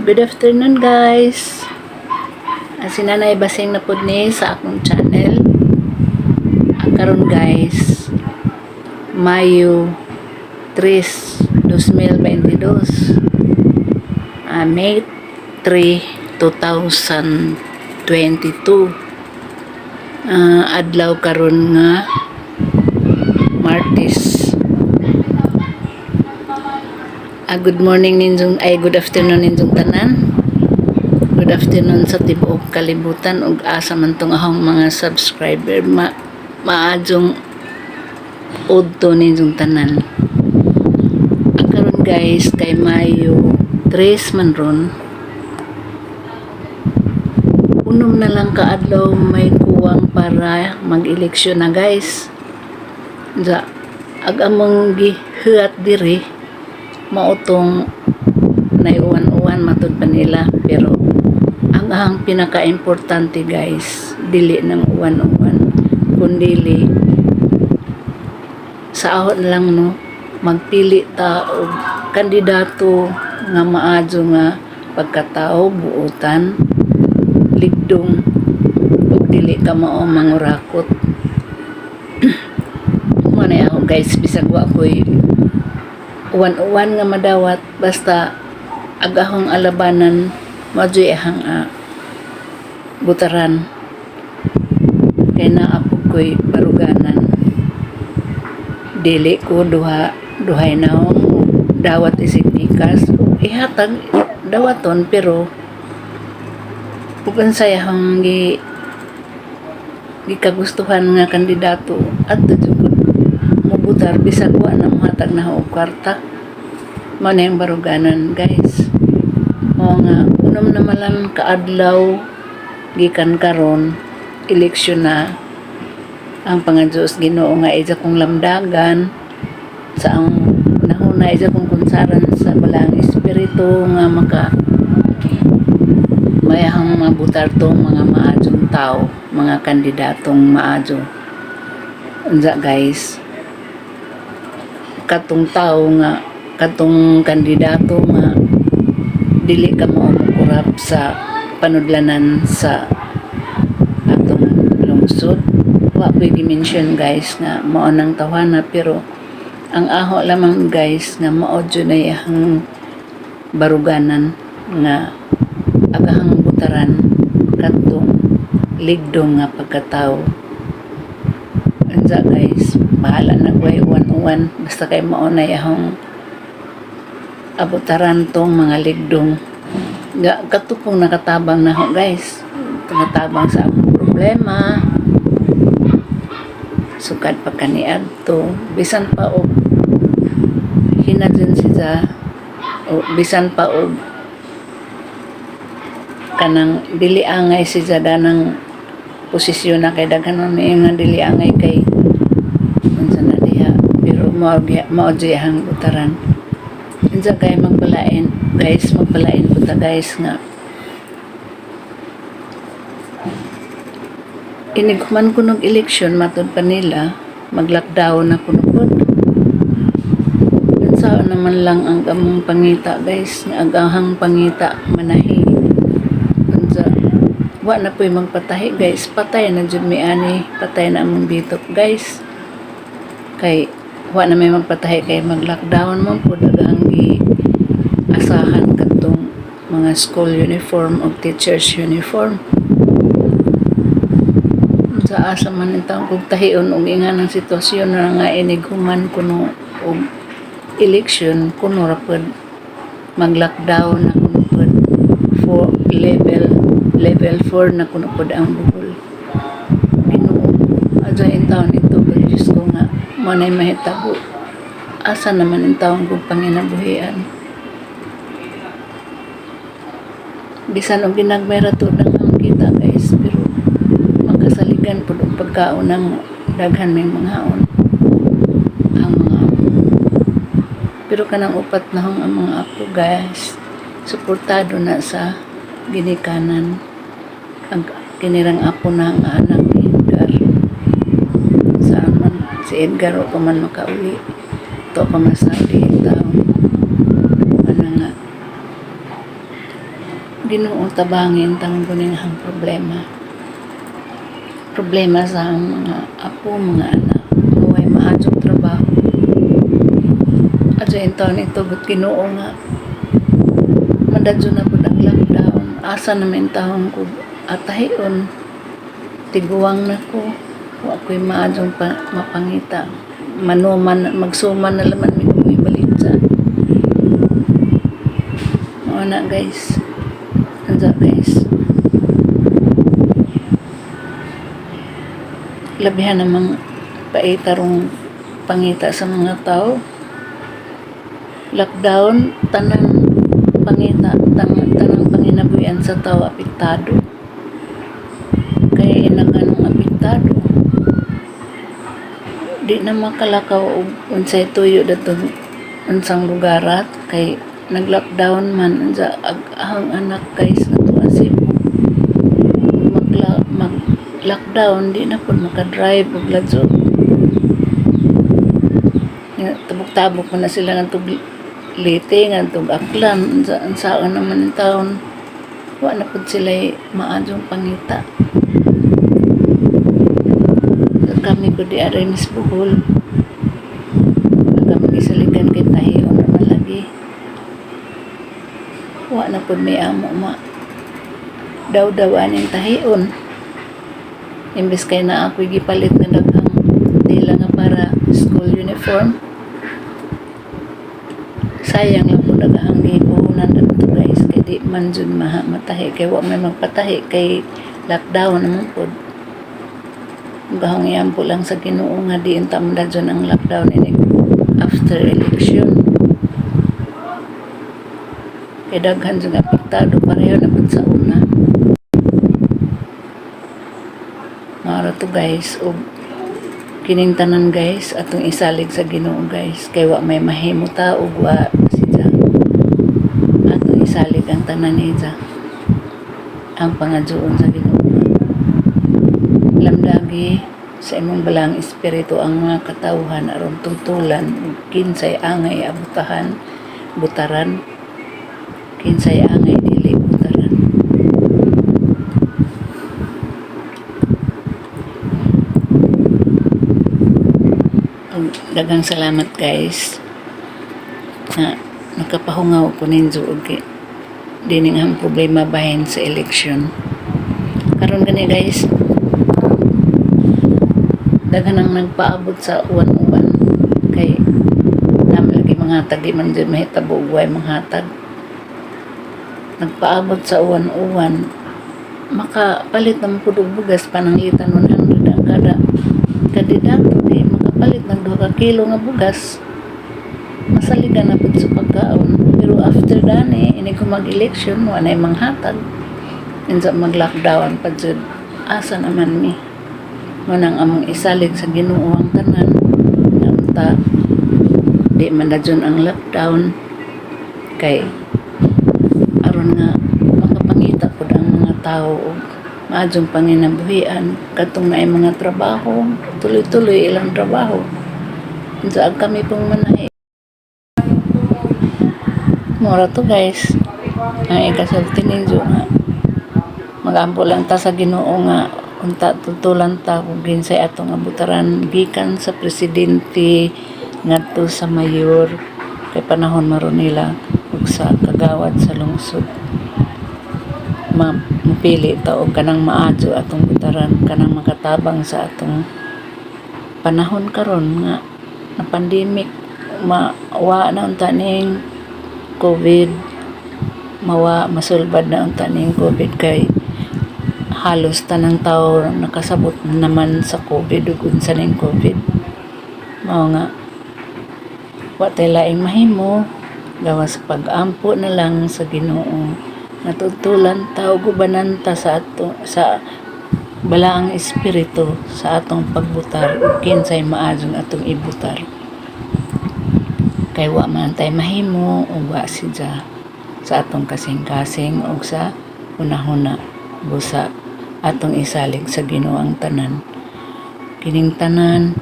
Good afternoon, guys. Si Nanay Basing na pud ni sa akong channel. Karon guys, Mayo 3, 2022. May 3, 2022. Adlaw karon nga Martes. Good morning ninyong, ay, good afternoon ninyong tanan. Good afternoon sa tibuok kalibutan ug asa man tong akong mga subscriber, maadjong udto ninyong tanan. Karon guys, kay Mayo 3 man ron. 6 na lang kaadlaw may kuwang para mag-eleksyon na, guys. Ja, ag among gihuat diri mao tong naiuwan-uwan matud pa nila, pero ang pinaka-importante, guys, dili ng uwan-uwan kundili sa ahon lang, no, magpili ta og kandidato nga maadyo nga pagkatao, buutan, ligdong ug dili ka mao mangurakot. Mo na ako, guys, bisag wa ko'y uwan-uwan nga madawat, basta agahong alabanan mao ahang butaran kay naa pud ko'y baruganan. Dili ko duha duhay nawong dawat isig pikas, ihatag dawaton, pero ug unsay ahong gikagustuhan nga kandidato, adto jud ko mobutar bisag wa na mohatag na og kwarta. Mao na yung baruganan, guys. Mao nga 6 na man lang kaadlaw gikan karon, eleksyon na. Ang pangadyo sa Ginoo nga iya kong lamdagan sa ang unahuna, iya kong kunsaran sa Balaang Espiritu nga maka mayahang mabutar tong mga maadyong tao, mga kandidatong maadyo. Unsa guys, katong tao nga, katong kandidato nga dili ka mao korap sa panudlanan sa atong lungsod. Wa ko'y gi-mention, guys, nga mao nang tawhana, pero ang aho lamang, guys, nga mao jud na iyang baruganan nga agahang butaran, kadtong ligdong nga pagkatao. Unsa guys, bahala na ko'y uwan-uwan, basta kay mao na iyang abutaran tong mga ligdong ga katupong nakatabang na ho, guys, nakatabang sa akong problema sukad pa kaniadto, bisan pa og hinadyon siya o bisan pa og kanang dili angay siya danang posisyon na, kay daghan man may nga dili angay kay unsa na diha, pero mao jud ang butaran. Unsa kay magpalain, guys, magpalain po ta, guys, nga inig man kunog eleksyon, matud pa nila mag-lockdown na kuno pod. Unsa naman lang ang among pangita, guys, nga agahang pangita manahi. Unsa, wa na po'y magpatahi, guys, patay na jud mi ani, patay na among bitok, guys, kay wa na may magpatahi kay mag-lockdown man pud. Agahang gi asahan kadtong mga school uniform o teachers uniform. Sa asa man intawon kog tahion og inganang sitwasyon na nga inig human kuno og election kuno ra pod mag-lockdown na kuno pod, for level level 4 na kuno pod ang Bohol. Ginoo, adya intawon ito kay Diyos ko nga mo na'y mahitabo. Asa naman intawon kog panginabuhian bisan og ginagmay ra to ang kita, guys, pero makasaligan pud og pagkaon ng daghan may manghaon ang mga apo. Pero kanang upat na hong ang mga apo, guys, suportado na sa ginikanan. Ang kinirang apo na ang anak ni Edgar, saan man si Edgar o pa man makauli to pa man sa Saudi taon. Ano nga Ginoo, tabangin tang kuning ang problema. Problema sa ang mga apo, mga anak, way maayong trabaho. Adyo intawon itugot, Ginoo, nga madadyo na pud ang lockdown. Asa na man intawon ko atahion? Tiguang na ko. Wa ko'y maayong mapangita. Manuman, magsuman na laman mi kung ibalit sa. Mao na, guys. Ansa, guys. Labihan namang paita rong pangita sa mga tao. Lockdown, tanan pangita, tanang panginabuhian sa tao apektado. Kaya inakanong apektado. Di na makalakaw og unsay tuyo datong unsang lugarat kay nag-lockdown man. Unsa ag ang anak, guys, nga tuwa Cebu, mag lockdown, di na pud maka-drive og ladyo. Nga, tabok-tabok man na sila ngadtog Leyte, ngadtog Aklan. Unsa unsaon naman ang taon, wa na pud sila maayong pangita. Kami ko di aray Miss Bohol, kami gisaligan kay tahion naman lagi. Wa na pud may amo ma daw-daw aning tahion, imbes kay na ako gipalit nga daghang tela nga para school uniform. Sayang lang po daghang gipuhunan dadto, guys, kay di man jud maha matahi kay wa may magpatahi kay lockdown naman pod. Gahong iampo lang sa Ginoo nga di unta madadyon ang lockdown ini after election kay daghan jud apektado, pareho na pud sa una. Mao ra to, guys. Ug kining tanan, guys, atong isalig sa Ginoo, guys, kay wa may mahimo ta ug wa siya. Atong isalig ang tanan niya, ang pangadyoon sa Ginoo. Lamdagi sa imong Balaang Espiritu ang mga katawhan aron tutulan ug kinsay angay abutahan butaran, kinsay angay dili butaran. Ug daghang salamat, guys, na nakapahungaw ko ninyo og dining ang problema bahin sa election karon gani, guys. Daghan ang nagpaabot sa uwan-uwan kay naman lagi mga hatag, di man jud mahitabo og way manghatag. Nagpaabot sa uwan-uwan, makapalit naman pud og bugas. Pananglitan 100 ang kada kandidato, di makapalit ng 2 ka kilo nga bugas, masaligan na pud sa pagkaon. Pero after dani, ini ko mag-election, wa nay manghatag. Unsa mag-lockdown pa jud, asa naman mi? Mao nang among isalig sa Ginoo ang tanan nga unta di man dayon ang lockdown kay aron nga makapangita pud ang mga tao og maayong panginabuhian. Katong naay mga trabaho, tuloy-tuloy ilang trabaho. Unsa ag kami pong manahi. Mao ra to, guys, ang ikasulti ninyo nga magampo lang ta sa Ginoo nga unta tutulan ta kung kinsay atong abutaran gikan sa presidente ngadto sa mayor kay panahon maron nila ug sa kagawad sa lungsod. Mapili ta og kanang maadyo atong butaran, kanang makatabang sa atong panahon karon nga na pandemic. Mawa na unta ning COVID, mawa masulbad na unta ning COVID kay halos tanang tao nakasabot naman sa COVID ug unsa ning COVID. Mao nga wa tay laing mahimo gawas sa pag-ampo na lang sa Ginoo. Natutulan ta ug ubanan ta sa ato sa Balaang Espiritu sa atong pagbutar ug kinsay maayong atong ibutar. Kay wa man tay mahimo ug wa siya sa atong kasing-kasing ug sa hunahuna, busa atong isalig sa Ginoo ang tanan. Kining tanan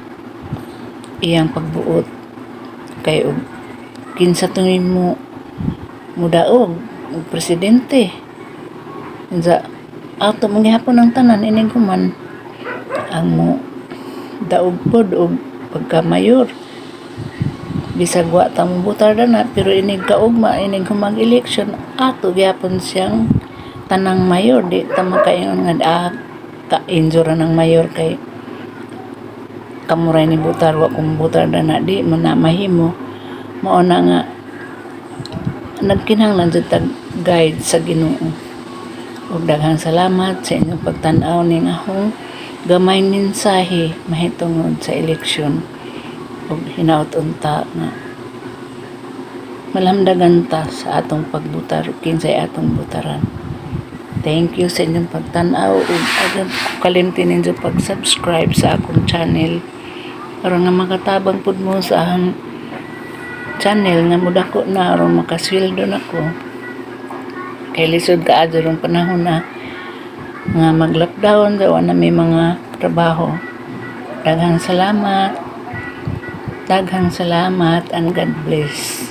iyang pagbuot kay og kinsa tungin mo mudaog og presidente. Unsa ato man gihapon ang tanan inig human ang mo daog pod og pagka-mayor, bisag wa ta mobutar dana, pero inig kaugma, inig humang election, ato gyapon siyang tanang mayor. Di ta makaingon nga ah, ka-injure ng mayor kay kamuray ni butar, wa kong butar dana. Di man na mahimo. Mao na nga nagkinahanglan jud tag guide sa Ginoo. Ug daghang salamat sa inyong pagtan-aw ning akong gamay mensahe mahitungod sa eleksyon ug hinaut unta nga malamdagan ta sa atong pagbutar, kinsay atong butaran. Thank you sa inyong pagtan-aw ug agad kalimti ninyo pag-subscribe sa akong channel aron nga makatabang pud mo sa akong channel nga mudako na aron makasweldo na ko, kay lisod kaayo rong panahon na nga mag-lockdown, wa na may mga trabaho. Daghang salamat. Daghang salamat and God bless.